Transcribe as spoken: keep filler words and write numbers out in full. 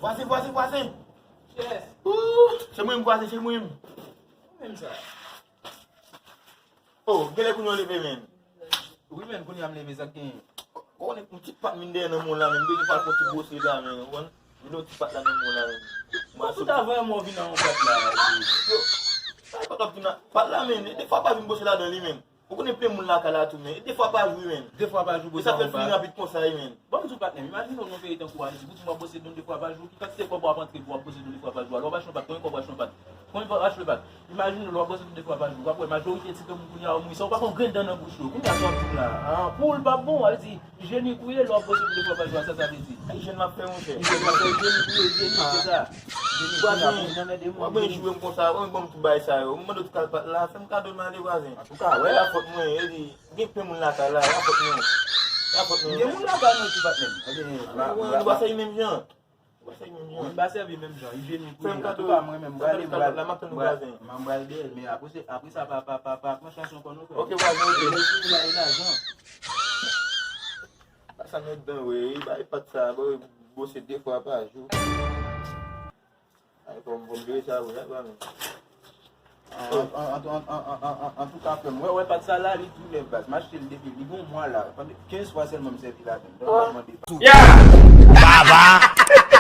Vwazen, vwazen, vwazen. Ooh, se mwen menm vwazen, se mwen menm. Ou menm sa. Oh, genlè kounye a w leve, menn. Wi, menn, kounye a m leve, sa k genyen? Ou konnen yon ti pat m vin dèyè nan men w la, menn. M bezwen fè yon ti bwose la, menn. Ou konn? Vin yon ti pat la nan men w la, menn. Mwen tout avan mwen vin nan yon pat la. Yo, sa e pat w ap vin nan pat la, menn. E defwa pa vin bwose ladan li, menn. Ou konnen plen moun lakay la tou, menn. E defwa pa jou, menn. Defwa pa jou, bwose. E sa fè l fini rapid konsa, wi, menn. Ban m di w, patnè m, imajine w nan yon peyi tankou Ayiti, pou di m w ap bwose dlo defwa pa jou, ki kantite kòb w ap antre pou w ap bwose dlo defwa pa jou a? Lè w ap achte yon pat, konbyen kòb w achte yon pat? Konbyen w ap achte yon pat? Imajine w, lè w ap bwose dlo defwa pa jou, w ap wè majorite ti granmoun kounye a yo mouri san w pa konn grenn dan nan bouch yo. Kounye a sa w ap di m la a? Pou l p ap bon, w ap di ijyenik ou ye, lè w ap bwose dlo defwa pa jou a, sa sa vle di? Ijyèn m ap fè, monchè. Ijyèn m ap fè, ijyenik ou ye, ijyenik, se sa. Ijyenik ou ye, ap nan mède moun. W ap vin joure m konsa, w ap ban m tout bagay sa yo. M mande w ti kal pat la, fè m kado l m ale, vwazen. Antouka, wè. E la fòt mwen, e di, gen plen moun lakay la, e la fòt mwen. E la fòt mwen. Gen moun lakay mwen tou, patnè m. Ebyen, m pa, m pa, nou pa sèvi menm jan. Nou pa sèvi menm jan. Wi, m pa sèvi menm jan. Ijyenik ou ye. Antouka, mwen menm, m prale, m pral, m pral dèyè l, men apre se, apre sa, pa, pa, pa, pa pran chans ankò non, frè m. Ok, vwazen, ok. Lè fini la, e lajan. Sa mèt dan, wi, ba e pat sa, ba e bwose de fwa pa jou. Ay, fò m, fò m jere sa, wi, la, ba, men. An, an, an, an, an, an, an, antouka, frè m, wè, wè, pat sa la, li tou nèf, baz. M achte l depi, li gen yon mwa la. Pandan kenz fwa sèlman m sèvi ladan l. Donk, m ap mande. Ya! Baba!